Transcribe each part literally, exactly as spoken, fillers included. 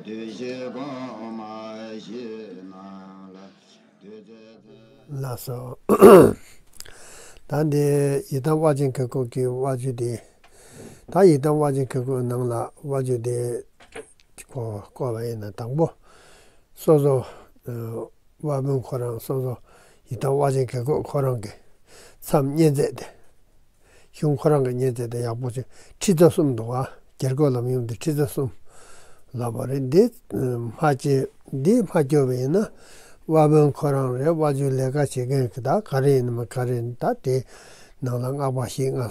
བདུད་བཞི་གོང་མ་བཞི་རྣམས་ལ། བདུད་རྩི་ལགས་སོ། ད་འདི་ཡི་དམ་དབལ་ཆེན་གེ་སྒོ་གི་དབལ་འབྱོར་དེ། ད་ཡི་དམ་དབལ་ཆེན་གེ་སྒོ་ནང་ལ་དབལ་འབྱོར་དེ་ཁོ་བསྐོར་བ་ཡིན་ན། དང་པོ་སོ་སོ་དབལ་མོ་ཁོ་རང་སོ་སོ་ཡི་དམ་དབལ་ཆེན་གེ་སྒོ་ཁོ་རང་གི་མཚམས་མཉེན་ཆས་དེ། གཞུང་ཁོ་རང་གི་མཉེན་ཆས་དེ་ཡག་པོ་ཅིག་ཁྲི་ཚོ་གསུམ་འདུག་ག། རྒྱལ་སྒོ་ལམ་ཡུམ་དེ་ཁྲི་ཚོ་གསུམ་ལབ་པ་རེད། འདི་མ་བྱས། འདི་མ་བསྐྱོར་བ་ཡིན་ན། དབལ་མོ་ཁོ་རང་རེད། དབལ་འབྱོར་ལས་ཀ་བྱེད་མཁན་གྱི་ད་ག་རེ་ཡིན་ནམ། ག་རེ་ཡིན། ད་དེ་ནང་ལ་སྔགས་པ་བཞི་ལྔ་ག་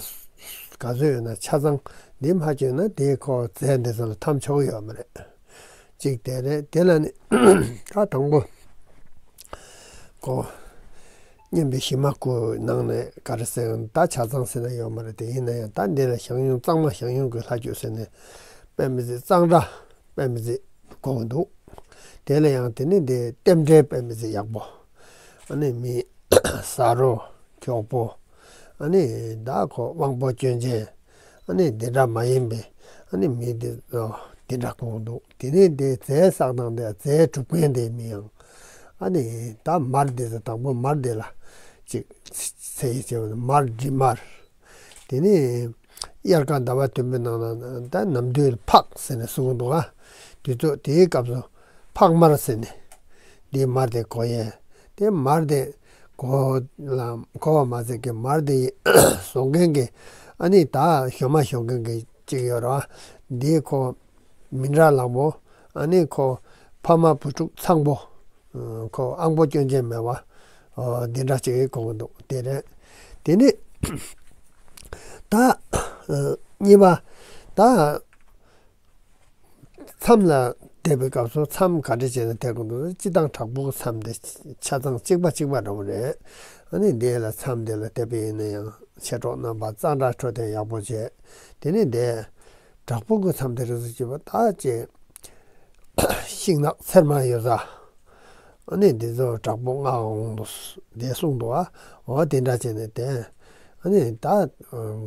ཚོད་ཡོད་ན་ཆ་ཚང་འདི་མ་བསྐྱོར་ན། དེ་ཁོ་རྫས་འདི་ཚོ་ལ་ཐམ་ཆོག་ཡོད་མ་རེད། གཅིག་དེ་རེད། དེ་ལ་ནི་ད་དང་པོ་ཁོ་སྙན་པའི་གཞི་མ་སྐུ་ནང་ནས་ག་རེ་ཟེར་ཡང་ད་ཆ་ཚང་ཟེར་ན་ཡོད་མ་རེད། དེ་ཡིན་ན་ཡང་ད་འདི་ལ་ཞང་ཞུང་གཙང་མ་ཞང་ཞུང་གི་ལྷ་བཅུ་ཟེར་ནས་དཔེ་མི་སྲིད་གཙང་སྦྲ་དཔེ་མི་སྲིད་དགོས་ཀྱི་འདུག། དེ་ལ་ཡང་དེ་ནི་འདི་རྟེན་འབྲེལ་དཔེ་མི་སྲིད་ཡག་པོ། ཨ་ནི་མི་བཟའ་རོགས་མགྱོགས་པོ། ཨ་ནི་ད་ཁོ་དབང་པོ་སྐྱོན་ཅན། ཨ་ནི་འདི་འདྲ་མ་ཡིན་པའི་ཨ་ནི་མི་འདི་འདི་འདྲ་གོང་འདུག། དེ་ནས་འདི་རྫས་བསགས་སྟངས་དེ་རྫས་གྲུབ་མཁན་དེ་མི་ཡང་། ཨ་ནི་ད་མར་འདི་ཚོ་དང་པོ་མར་འདི་ལ་ཅིག་ཚེ་ཡི་བྱེད་པ་མར་འབྲི་མར། དེ་ནས་དབྱར་ཁ་ཟླ་བ་བདུན་པའི་ནང་ལ་ད་ནམ་དུས་ཕག་ཟེར་ནས་གསུངས་འདུག་ག། དུས་ཚོད་དེའི་སྐབས་སུ་ཕག་དམར་ཟེར་ནས་འདི་མར་དེ་གོ་ཡས། དེ་མར་དེ་གོ་ལ་གོ་བ་མ་ཟད་ཀྱི་མར་དེ་བཟོ་མཁན་གྱི་ཨ་ནི་ད་ཞོ་མ་ཞོ་མཁན་གྱི་གཅིག་ཡོད་རེད་བ། འདི་ཁོ་མི་འདྲ་ལགས་པོ། ཨ་ནི་ཁོ་ཕ་མ་བུ་ཕྲུག་ཚང་པོ། ཁོ་དབང་པོ་སྐྱོན་ཅན་མེད་པ། འདི་འདྲ་ཅིག་གོ་གི་འདུག། དེ་རེད། དེ་ནི་ད་གཉིས་པ་ད། མཚམས་ལ་བསྡད་པའི་སྐབས་སུ་མཚམས་ག་འདྲ་བྱས་ནས་བསྡད་དགོས་འདུག། སྤྱིར་བཏང་བྲག་ཕུག་གི་མཚམས་དེ་ཆ་ཚང་གཅིག་པ་གཅིག་པ་འདྲ་བོ་རེད། ཨ་ནི་འདི་ལ་མཚམས་འདི་ལ་བསྡད་པ་ཡིན་ན་ཡང་མཆེད་གྲོགས་རྣམ་པ་གཙང་སྦྲ་འཕྲོད་བསྟེན་ཡག་པོ་བྱས། དེ་ནས་འདི་བྲག་ཕུག་གི་མཚམས་དེ་རེད་ཟེར་གྱི་བ་ད་ཅེ་ཤིང་ནགས་ཚེར་མ་ཡོད་ས། ཨ་ནི་འདི་ཚོ་བྲག་ཕུག་མངའ་འོང་དུ་འདི་གསུངས་འདུག་ཨ། འོ་དེ་འདྲ་བྱས་ནས་བསྡད། ཨ་ནི་ད་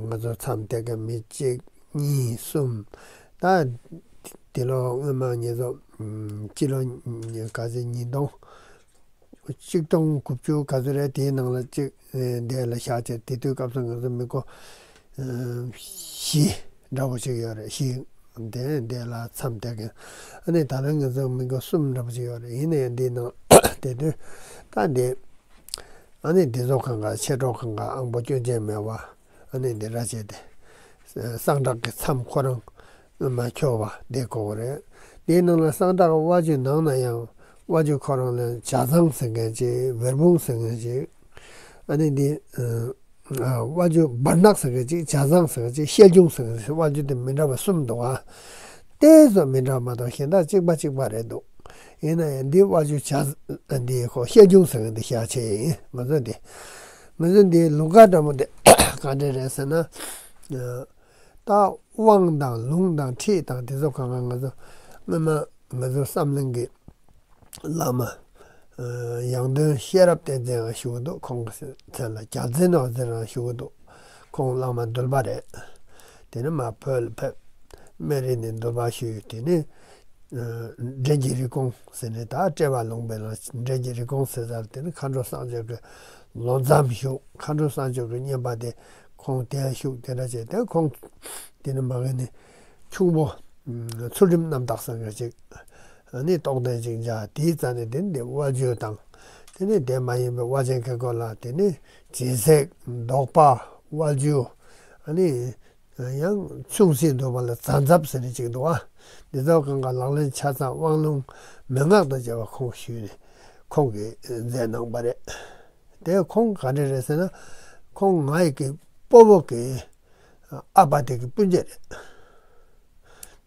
ང་ཚོ་མཚམས་བསྡད་མཁན་མི་གཅིག་གཉིས་གསུམ། ད་དེ་ལོ་སྔོན་མ་ངེད་ཚོ་ཨམ་སྤྱི་ལོ་ཉི་ག་ཚོད་ཉིས་སྟོང་གཅིག་སྟོང་དགུ་བཅུ་ག་ཚོད་རེད། དེའི་ནང་ལ་གཅིག་ཨེ་འདས་ལ་བཞག་བྱས། དེ་དུས་སྐབས་སུ་ང་ཚོ་མི་སྒོ་ཨེ་བཞི་འདྲ་བོ་ཞིག་ཡོད་རེད། བཞི་དེ་འདས་ལ་མཚམས་བསྡད་མཁན། ཨ་ནི་ད་ལན་ང་ཚོ་མི་སྒོ་གསུམ་འདྲ་བོ་ཞིག་ཡོད་རེད། ཡིན་ན་ཡང་འདིའི་ནང་དེ་དུས་ད་འདི་ཨ་ནི་འདི་ཚོ་གང་ག་མཆེད་གྲོགས་གང་ག་དབང་པོ་སྐྱོན་ཅན་མེད་པ། ཨ་ནི་འདི་འདྲ་བྱས་ཏེ་གསང་བྲག་གི་མཚམས་ཁོ་རང་མ་འཁྱོལ་བ་བསྡད་དགོས་པ་རེད། དེའི་ནང་ལ་གསང་བྲག་གི་དབལ་འབྱོར་ནང་ན་ཡང་དབལ་འབྱོར་ཁོ་རང་ལ་ཇ་ཚང་ཟེར་མཁན་ཅིག། བེར་བུང་ཟེར་མཁན་ཅིག། ཨ་ནི་འདི་ཨ་དབལ་འབྱོར་བར་ནག་ཟེར་མཁན་ཅིག། ཇ་ཚང་ཟེར་མཁན་ཅིག། ཤེལ་ཆུང་ཟེར་མཁན་ཅིག། དབལ་འབྱོར་དེ་མི་འདྲ་བ་གསུམ་འདུག་ཨ། དེ་ཚོ་མི་འདྲ་མ་གཏོགས་གཞན་དག་གཅིག་པ་གཅིག་པ་རེད་འདུག། ཡིན་ན་ཡང་འདི་དབལ་འབྱོར་ཇ་འདི་ཁོ་ཤེལ་ཆུང་ཟེར་མཁན་འདི་ཤ་ཆེ་ཡིན། ང་ཚོ་འདི་ང་ཚོ་འདི་ལུང་ཁ་འདྲ་མོ་འདི་ག་འདྲ་རེད་ཟེར་ན། ད་དབང་དང་ལུང་དང་ཁྲིད་དང་དེ་ཚོ་གང་ག་ང་ཚོ་སྔོན་མ་ང་ཚོ་བསམ་གླིང་གི་བླ་མ་ཡང་སྟོན་ཤེས་རབ་བསྟན་འཛིན་ཡང་བཞུགས་འདུག། ཁོང་གི་མཚན་ལ་རྒྱལ་མཚན་ནོར་འཛིན་རང་བཞུགས་འདུག། ཁོང་བླ་མ་འདུལ་བ་རེད། དེ་ནས་མར་བོད་ལ་ཕེབས། སྨན་རི་ནས་འདུལ་བ་ཞུས། དེ་ནས་འདྲེན་གྱི་རི་ཀོང་ཟེར་ནས་ད་བཀྲེས་པ་ལུང་པའི་ལ་འདྲེན་གྱི་རི་ཀོང་ཟེར་ས་རེད། དེ་ནས་མཁའ་འགྲོ་སངས་རྒྱས་ཀྱི་ལོ་མཚམས་བཞུགས། མཁའ་འགྲོ་སངས་རྒྱས་ཀྱི་བསྙེན་པ་དེ་ཁོང་དེར་བཞུགས། དེ་འདྲ་བྱས་ཏེ་ཁོང་དེ་ནས་མ་གི་ནས་ཁྱུང་པོ་ཚུལ་ཁྲིམས་རྣམ་དག་ཟེར་མཁན་ཅིག། ཨ་ནི་རྟོགས་ལྡན་ཅིག་མཇལ། དེའི་རྩ་ནས་དེ་ནི་དབལ་འབྱོར་དང་། དེ་ནི་དེ་མ་ཡིན་པའི་དབལ་ཆེན་གེ་སྒོ་ལ་དེ་ནི་སྦྱིན་སྲེག་བཟློག་པ་དབལ་འབྱོར། ཨ་ནི་ཡང་ཆུང་སྲིད་འདུལ་བ་ལ་ཛ་འཛབ་ཟེར་ནི་ཅིག་འདུག་ཨ། འདི་ཚོ་གང་ག་ལག་ལེན་ཆ་ཚང་དབང་ལུང་མན་ངག་དང་བཅས་པ་ཁོང་ཞུས་ནས་ཁོང་གིས་མཛད་གནང་བ་རེད། དེ་ཁོང་ག་འདྲ་རེད་ཟེར་ན། ཁོང་ང་ཡི་གི་སྤོ་བོ་གི་ཨ་ཕ་དེ་གི་སྤུན་མཆེད་རེད།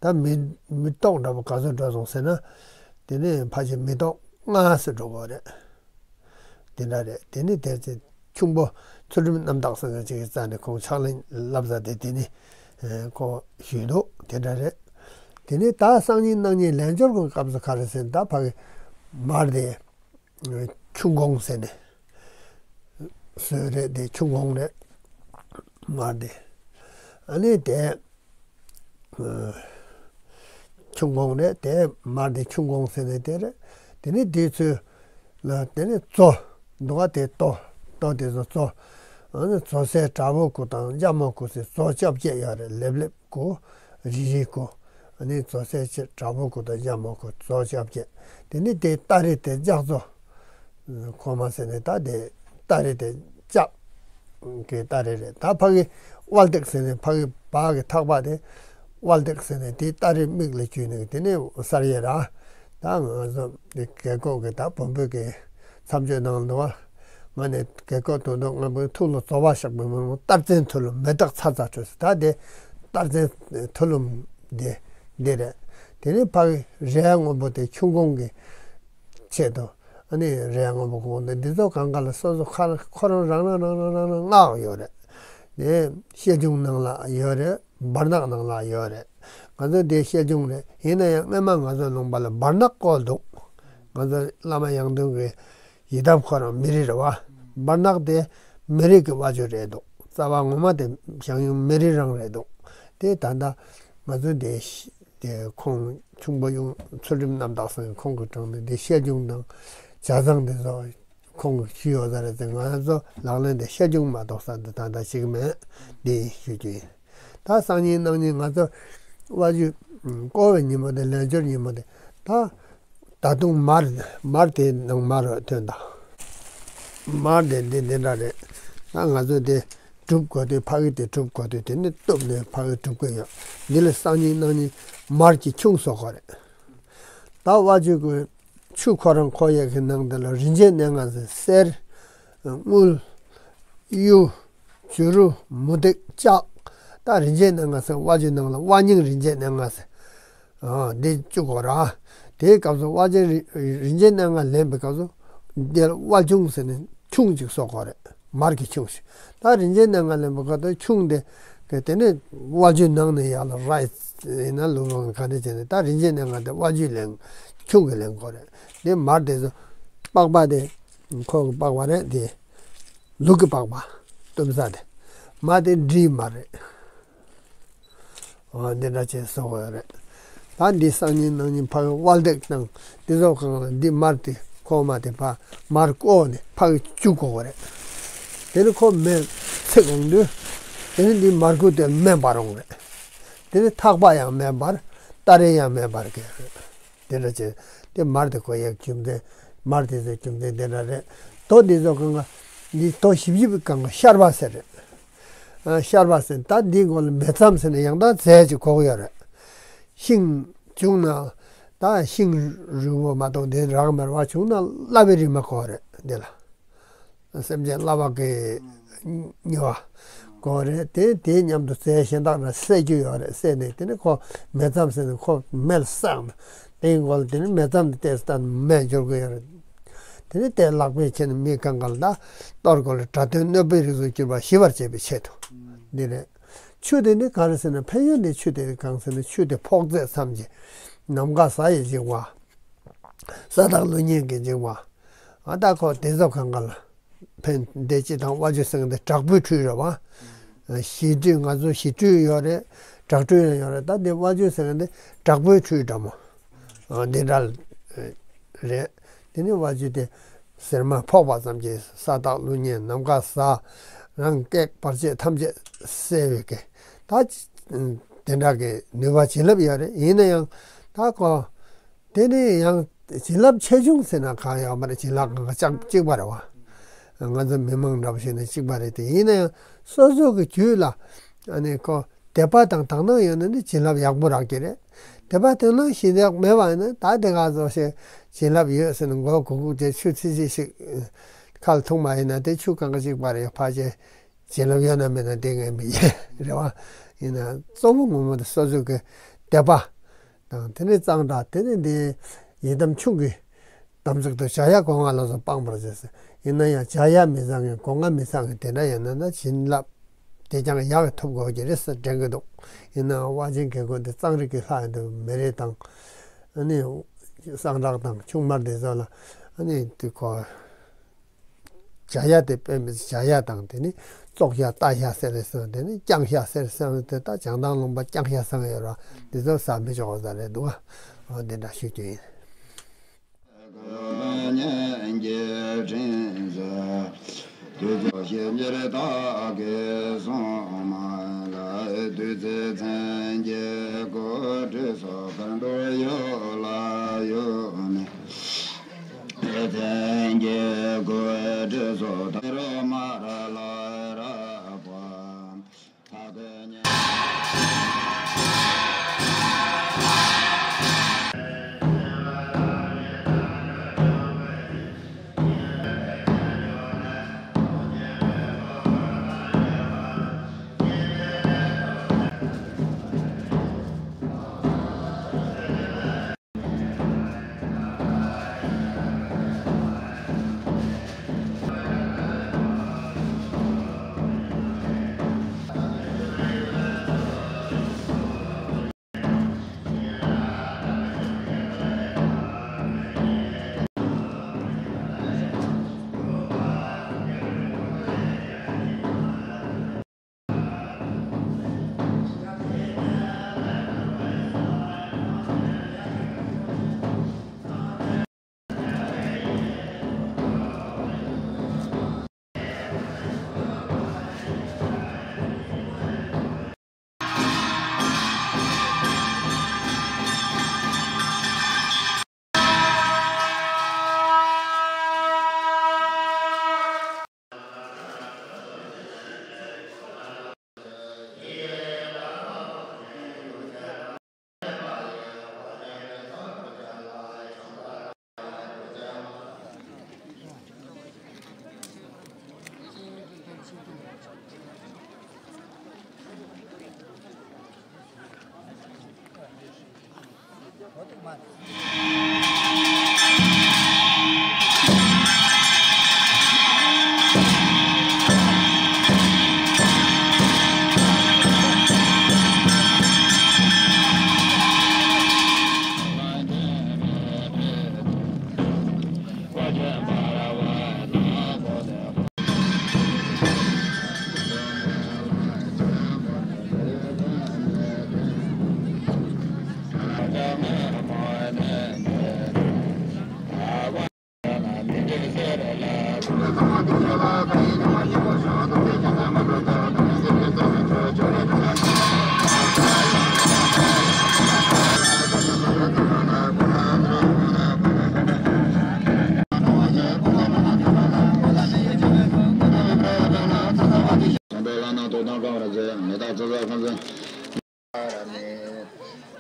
ད་མི་མི་ཏོག་འདྲ་པོ་ག་ཚོད་འགྲོ་སོང་ཟེར་ན། དེ་ནས་ཕལ་ཆེར་མི་ཏོག་ལྔ་ཙམ་འགྲོ་གི་རེད། དེ་འདྲ་རེད། དེ་ནས་དེ་ཚེ་ཁྱུང་པོ་ཚུལ་ཁྲིམས་རྣམ་དག་ཟེར་མཁན་ཅིག་གི་རྩ་ནས་ཁོང་ཕྱག་ལེན་བསླབ་ས་དེ་དེ་ནས་ཁོ་ཞུས་འདུག། དེ་འདྲ་རེད། དེ་ནས་ད་གསང་སྙིང་གནང་སྙིང་ལས་སྦྱོར་གྱི་སྐབས་སུ་ག་རེ་ཟེར་ན། ད་ཕ་གི་མར་དེ་ཁྱུང་གོང་ཟེར་ནས་བཟོས་རེད། དེ་ཁྱུང་གོང་རེད། མར་དེ་ཨ་ནི་དེ། ཨ། ཆུང་གོང་རེད། དེ་མར་དེ་ཆུང་གོང་ཟེར་ནས་དེ་རེད། དེ་ནས་དེའི་ཚུལ་ལ་དེ་ནས་མཛོ་འདུག་ག་དེ་ལྟོ་ལྟོ་དེ་ཚོ་མཛོ། ཨ་ནི་མཛོ་སྲས་དྲག་པོ་དགུ་དང་རྒྱ་མོ་དགུ་ཟེར་མཛོ་བཅོ་བརྒྱད་ཡོད་རེད། ལེབ་ལེབ་དགུ། རིལ་རིལ་དགུ། ཨ་ནི་མཛོ་སྲས་ཆེ་དྲག་པོ་དགུ་དང་རྒྱ་མོ་དགུ། མཛོ་བཅོ་བརྒྱད། དེ་ནི་དེ་སྟ་རེ་དེ་ལྕགས་མཛོ། ཁོ་མ་ཟེར་ནས་ད་དེ་སྟ་རེ་དེ་ལྕགས་ཀྱི་སྟ་རེ་རེད། ད་ཕ་གི་དབལ་ཏིག་ཟེར་ནས་ཕ་གི་བག་གི་ཐག་པ་དེ་དབལ་ཏིག་ཟེར་ནས་དེ་སྟ་རེ་མིག་ལ་གྱུར་ནས་དེ་ནས་གསར་ཡས་ར། ད་ང་ཚོ་དེ་རྒས་འཁོགས་ཀྱི་ད་བོན་པོའི་གི་མཚམས་གཅོད་ནང་འདུག་བ། ང་ནས་རྒས་འཁོགས་དོན་དུ་ང་བོའི་ཐུགས་ལ་རྫོགས་པ་བཞག་པའི་མི་རུང་། རྟག་བཙན་མཐུ་ལུམ་མེ་སྟག་ཚ་ཚ་ཁྲོས་ཟེར། ད་དེ་རྟག་བཙན་མཐུ་ལུམ་དེ་འདི་རེད། དེ་ནས་ཕ་གི་རས་སྔོན་པོ་དེ་ཆུང་གོང་གི་ཆེད་དུ། ཨ་ནི་རས་སྔོན་པོ་གོང་དེ་འདི་ཚོ་གང་ག་ལ་སོ་སོ་ཁ་ཁོ་རང་རང་རང་རང་རང་རང་སྔགས་ཡོད་རེད། དེ་བཤད་ལྗོངས་ནང་ལ་ཡོད་རེད། བར་ནག་ནང་ལ་ཡོད་རེད། ང་ཚོ་འདི་བཤད་ལྗོངས་རེད། ཡིན་ན་ཡང་སྔོན་མ་ང་ཚོ་ལུང་པ་ལ་བར་ནག་བཀོལ་འདུག་ང་ཚོ་བླ་མ་ཡང་སྟོན་གྱི་ཡི་དམ་ཁོ་རང་མི་རི་རེད་བ། བར་ནག་དེ་མི་རིགས་ཀྱི་དབའ་ཇོ་རེད་འདུག་རྩ་བ་ངོ་མ་དེ་ཞང་ཡུམ་མི་རི་རང་རེད་འདུག་དེ་ད་ལྟ་ང་ཚོ་འདི་དེ་ཁོང་ཆུང་པོ་ཡུམ་ཚུལ་ཁྲིམས་རྣམ་དག་ཚང་གིས་ཁོང་གི་དྲུང་ནས་འདི་བཤད་ལྗོངས་དང་ཇ་ཚང་དེ་ཚོ་ཁོང་གིས་ཞུས་ཡོད་ས་རེད་དེ། ང་ཚོ་ལག་ལེན་དེ་བཤད་ལྗོངས་མ་གཏོགས་ས་འདི་ད་ལྟ་ཞིག་མེད། འདི་ཞུ་རྒྱུ་ཡིན། ད་སང་ཉིན་གནངས་ཉིན་ང་ཚོ་དབའ་ཇོ་བསྐོ་བའི་ཉིན་མོ་དེ། ལས་འབྱོར་ཉིན་མོ་དེ། ད་ད་དུང་མར་མར་དེ་ནང་མར་ཐོན་དང་། མར་དེ་འདི་འདི་འདྲ་རེད། ད་ང་ཚོ་དེ་སྒྲུབ་དགོས་དུས་ཕ་གི་དེ་སྒྲུབ་དགོས་དུས་དེ་ནི་གཏུབ་ནས་ཕ་གི་སྒྲུབ་གི་ཡོད། འདི་ལ་སང་ཉིན་གནངས་ཉིན་མར་གྱི་ཁྱུང་བཟོ་དགོས་རེད། ད་དབའ་ཇོ་གི་ཆུ་ཁོ་རང་ཁོ་ཡག་གི་ནང་དེ་ལ་རིན་ཆེན་སྣ་ལྔ་ཟེར། གསེར། དངུལ། གཡུ། བྱུ་རུ། མུ་ཏིག་ལྕགས། ད་རིན་ཆེན་སྣ་ལྔ་ཟེར། དབའ་ཇོའི་ནང་ལ་དབའ་སྙིང་རིན་ཆེན་སྣ་ལྔ་ཟེར། ཨ་འདི་བཅུག་དགོས་ར། དེའི་སྐབས་སུ་དབའ་ཆེན་རི་རིན་ཆེན་སྣ་ལྔ་ལེན་པའི་སྐབས་སུ་འདིར་དབའ་ཁྱུང་ཟེར་ནས་ཁྱུང་གཅིག་བཟོ་དགོས་རེད། མར་གྱི་ཁྱུང་ཞིག་ད་རིན་ཆེན་སྣ་ལྔ་ལེན་པའི་སྐབས་སུ་ཁྱུང་དེ་གི་དེ་ནས་དབའ་ཆེན་ནང་ནས་ཡར་ལ་ར་ཡིན་ན་ལུག་ལོང་ག་འདྲ་བྱས་ནས། ད་རིན་ཆེན་སྣ་ལྔ་དེ་དབའ་ཆེན་ལེན། ཁྱུང་གིས་ལེན་དགོས་རེད། དེ་མར་དེ་ཚོ་པགས་པ་དེ་ཁོ་གི་པགས་པ་རེད། དེ་ལུག་གི་པགས་པ་བཏུམ་ས་དེ། མར་དེ་འབྲིའི་མར་རེད། འོ་འདི་འདྲ་བྱས་བཟོ་དགོས་རེད། ད་འདི་སང་ཉིན་གནངས་ཉིན་ཕ་གི་དབལ་ཏིག་དང་འདི་ཚོ་གང་ལ་འདི་མར་དེ་ཁོ་མ་དེ་ཕ་མར་བསྐོལ་ནས་ཕ་གི་བཅུག་དགོས་རེད། དེ་ནི་ཁོ་མེ་ཚིག་འོང་དུས་དེ་ནི་འདི་མར་ཁུ་དེ་མེ་འབར་འོང་རེད། དེ་ནི་ཐག་པ་ཡང་མེ་འབར། སྟ་རེ་ཡང་མེ་འབར་གི་རེད། དེ་འདྲ་བྱས་དེ་མར་དེ་ཁོ་ཡག་རྒྱུ་མཚན། མར་དེ་ཚོའི་རྒྱུ་མཚན་དེ་འདྲ་རེད། རྡོ་འདི་ཚོ་གང་ག་འདི་རྡོ་བཞི་བཞི་པའི་གང་ག་ཤར་བ་ཟེར་རེད། ཨ་ཤར་བ་ཟེར། ད་འདིའི་མགོ་ལ་མེ་མཚམས་ཟེར་ནས་ཡང་དག་རྫས་ཅིག་བཀོག་ཡོད་རེད། ཤིང་བྱུང་ན་ད་ཤིང་རིལ་བོ་མ་གཏོགས་འདི་རག་མེད་རེད་བ། བྱུང་ན་གླ་བའི་རིལ་མ་བཀོག་རེད་འདི་ལ། སེམས་ཅན་གླ་བ་གི་སྨྱོ་བ་བཀོག་རེད། དེ་དེའི་མཉམ་དུ་རྫས་གཞན་དག་ར་བསད་རྒྱུ་ཡོད་རེད། བསད་ནས་དེ་ནི་ཁོ་མེ་མཚམས་ཟེར་ནས་ཁོ་མེ་ལ་བསྲེགས་ནས་དེའི་མགོ་ལ་དེ་ནི་མེ་མཚམས་དེ་བལྟས་སྟངས་མེ་འབྱོར་གི་ཡོད་རེད། དེ་ནི་དེ་ལག་པས་ཁྱེར་ནས་མི་གང་ག་ལ་ད་གཏོར་དགོས་ལ་དགྲ་གདོན་གནོད་པའི་རིགས་སུ་གྱུར་པ་ཞི་བར་བྱེད་པའི་ཆེད་དུ་འདི་རེད། ཆུ་དེ་ནི་གང་རེད་ཟེར་ན། ཕན་ཡོན་དེ་ཆུ་དེ་གང་ཟེར་ན། ཆུ་དེ་ཕོག་ཚད་ཙམ་གྱིས་ནམ་མཁའ་ས་ཡི་འཇིགས་པ། ས་བདག་ཀླུ་གཉན་གྱི་འཇིགས་པ། ཨ་ད་ཁོ་དེ་ཚོ་གང་ག་ལ་ཕན་བདེ་སྐྱིད་དང་། དབའ་ཆུ་སེང་དེ་དྲག་པོའི་ཁྲུས་རེད་བ། ཞི་ཁྲུས། ང་ཚོ་ཞི་ཁྲུས་ཡོད་རེད། དྲག་ཁྲུས་ཡང་ཡོད་རེད། ད་དེ་དབའ་ཆུ་སེང་དེ་དྲག་པོའི་ཁྲུས་འདྲ་མོ། ཨ་འདི་འདྲ་རེད། དེ་ནི་དབའ་ཆུ་དེ་ཟེར་མ་ཕོག་པ་ཙམ་གྱིས་ས་བདག་ཀླུ་གཉན་ནམ་མཁའ་ས་རང་བཀས་བར་ཆད་ཐམས་ཅད་སེལ་བའི་གི་ད་དེ་འདྲ་གི་ནུས་པ་བྱིན་རླབས་ཡོད་རེད། ཡིན་ན་ཡང་ད་ཁོ་དེ་ནི་ཡང་བྱིན་རླབས་ཆེ་ཆུང་ཟེར་ན་གང་ཡོད་མ་རེད། བྱིན་རླབས་གང་ག་ཅག་གཅིག་པ་རེད་བ། ང་ཚོ་མི་མང་འདྲ་པོ་ཞིག་ནི་གཅིག་པ་རེད་དེ། ཡིན་ན་ཡང་སོ་སོ་གི་རྒྱུད་ལ་ཨ་ནི་ཁོ་དད་པ་དང་དག་སྣང་ཡོད་ན་ནི་བྱིན་རླབས་ཡག་པོ་རག་གི་རེད། དད་པ་དག་སྣང་ཞེ་དྲག་མེད་པ་ཡིན་ན། ད་དེ་ག་ཚོད་ཞིག་བྱིན་རླབས་ཡོད་ཟེར་ནས་མགོ་གུག་གུག་བྱས་ཆུ་ཚིལ་ཚིལ་ཞིག་ཁ་ལ་འཐུང་བ་ཡིན་ན་དེ་ཆུ་གང་ག་གཅིག་པ་རེད། ཕལ་ཆེར་བྱིན་རླབས་ཡོད་ན་མེད་ན་དེ་ངས་མི་ཤེས་རེད་བ། ཡིན་ན་གཙོ་བོ་ངོ་མ་དེ་སོ་སོ་གི་དད་པ་དང་། དེ་ནས་གཙང་སྦྲ། དེ་ནས་འདི་ཡི་དམ་ཆུང་གི་དམ་ཚིག་ཏུ་བྱ་ཡ་སྒོ་ལྔ་ལ་སོགས་སྤང་བར་བྱེད་ཟེར། ཡིན་ན་ཡང་བྱ་ཡ་མི་གཙང་གི་སྒོ་ལྔ་མི་གཙང་གི་དེ་འདྲ་ཡོད་ན་ན་བྱིན་རླབས་དེ་ཀྱང་ཡག་གི་ཐོབ་དགོས་ཀྱི་རེད་ཟེར་དྲན་གྱི་འདུག་ཡིན་ནའང་དབའ་ཆེན་རྒན་རྒོན་དེ་གཙང་རིགས་ཀྱི་ལྷ་ཡིན་དུས་མེ་རི་དང་། ཨ་ནི་གསང་བདག་དང་ཆུང་མར་དེ་ཚོ་ལ་ཨ་ནི་དེ་ཁོ་བྱ་ཡ་དེ་དཔེ་མི་སྲིད་བྱ་ཡ་དང་། དེ་ནི་ བཙོག་ཤ་ལྟ་ཤ་ཟེར་རེད་ཟེར་བ་དེ་ནི་བརྐྱང་ཤ་ཟེར་ཟེར་བ་དེ་ད་བྱང་ཐང་ལུང་པ་བརྐྱང་ཤ་ཟེར་བ་ཡོད་ར་འདི་ཚོ་ཟ་མི་ཆོག་པ་ཟ་རེད་འདུག་ཨ། འོ་འདི་འདྲ་ཞུ་རྒྱུ་ཡིན།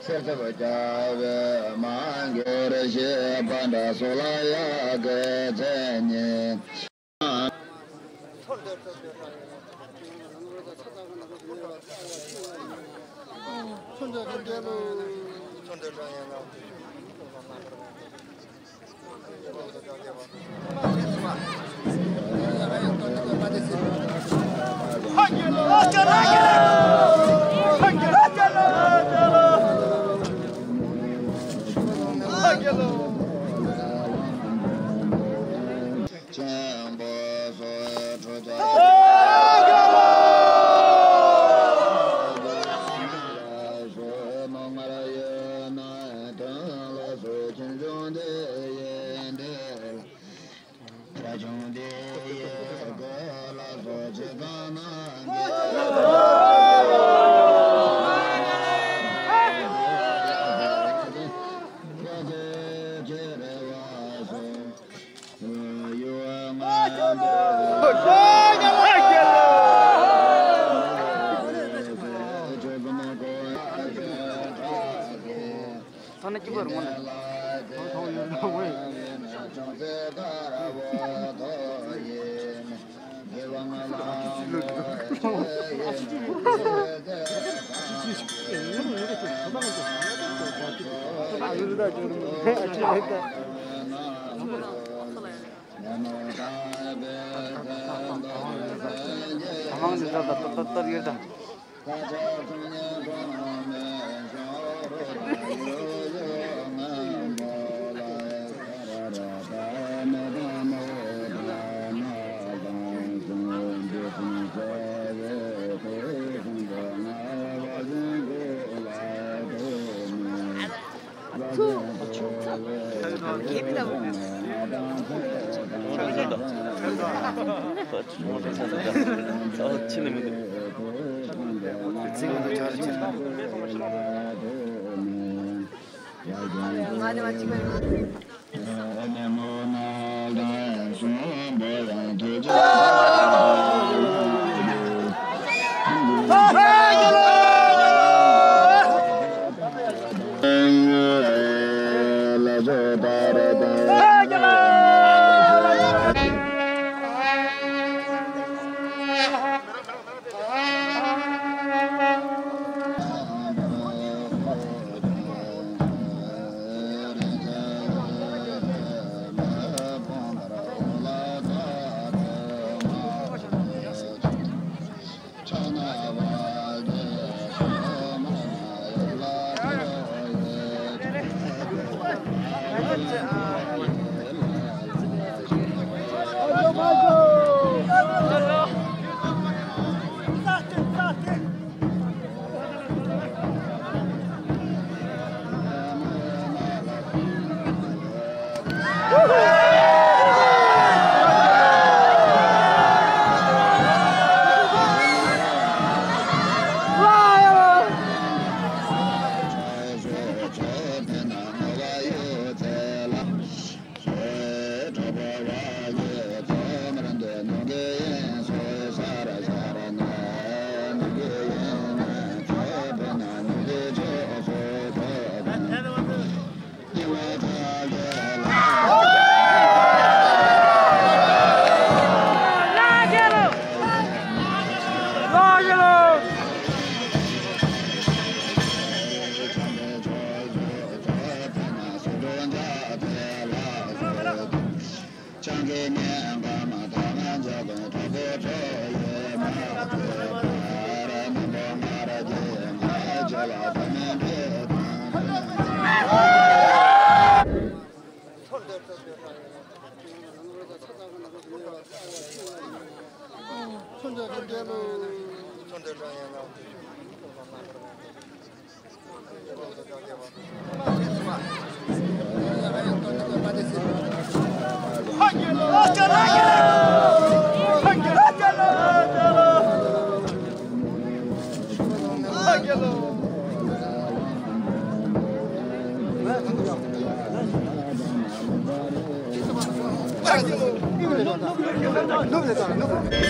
གསེར་ཚབ་རྒྱལ་བའི་མ་གྱུར་ཞེས་པ་འདྲ་སོགས་ལ་ཡ་གི་མཚན་ཉིད། ཆེན་པོ་སོགས་ཁྲོ་ཆགས་མ་ངར་ཡོད་ན་དོན་ལ་སོགས་ཆེན་བྱུང་དེ་ཡིན་ཏེ། ར་ཆུང་དེ་ཡི་གོ་ལ་སོགས་ཆེ་གང་ན་གི་ཁོ་ཚོ་ཁྱེད་རེ་བ་སོགས། ཐ་ན་སྐྱིད་པ་རུང་ལ།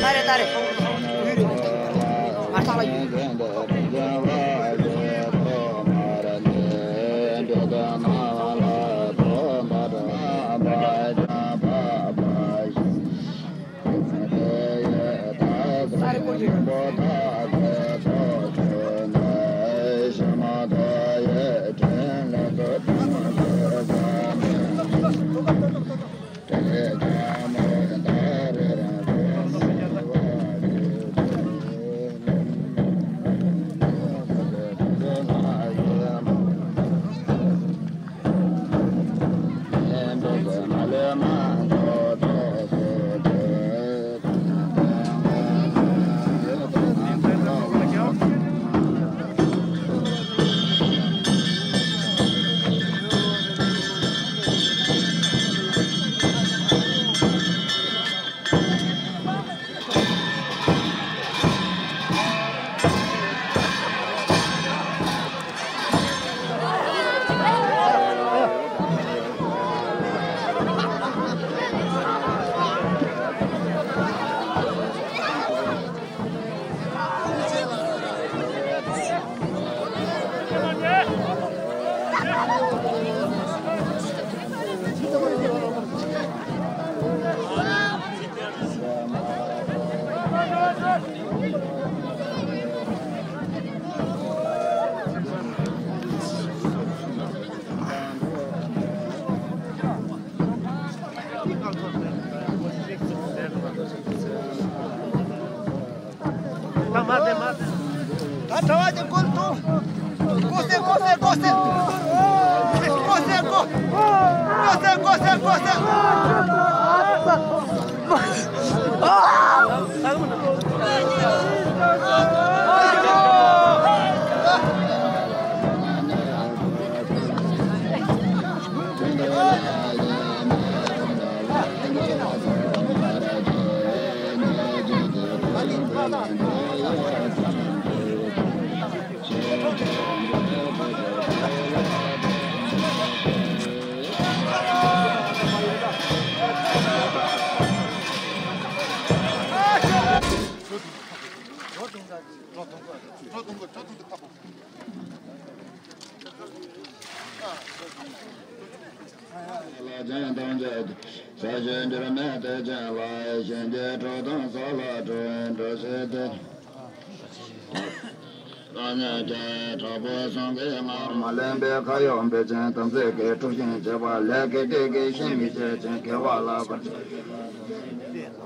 ཏཱ་རེ་ཏཱ་རེ། ང་ཚང་ལ་ཡོད། ཏཱ་རེ་སྐོར་གྱི། ད་གྲྭ་བ་དེ་སྐོར་ཐོང་། ཀོ་སེ་ཀོ་སེ་ཀོ་སེ། ཀོ་སེ་ཀོ། ཀོ་སེ་ཀོ་སེ་ཀོ་སེ། ལ་ཅན་ཐམས་ཅད་ས་གཞི་འགྱུར་མེད་དེ་ཅན་ལ་གཞན་གྱི་གྲོགས་དང་ས་ལ་གྲོགས་འགྲོ་ཞེས་ཏེ། ལ་ཉེ་ཁྱེད་དྲག་པོའི་གསུང་གིས་ངར་མ་ལེན་པའི་ཁ་ཡོག་འབད་ཅིང་དམ་ཚིག་གི་དཀྲུག་ཤིང་བྱེད་པ་ལས་ཀྱི་སྡིག་གིས་ཤི་མི་བྱེད་ཅིང་དགེ་བ་ལ་བར་ཆད།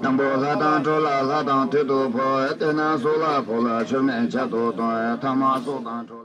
སྙིང་པོ་ལྷ་དང་འགྲོ་ལ་ལྷ་དང་མཐུ་སྟོབས་ཕོག་དེས་ན་སྲོག་ལ་ཕོག་ལ་ཆོས་མེད་ཆད་དུ་གཏོང་ཐ་མ་སྲོག་དང་འཕྲོ།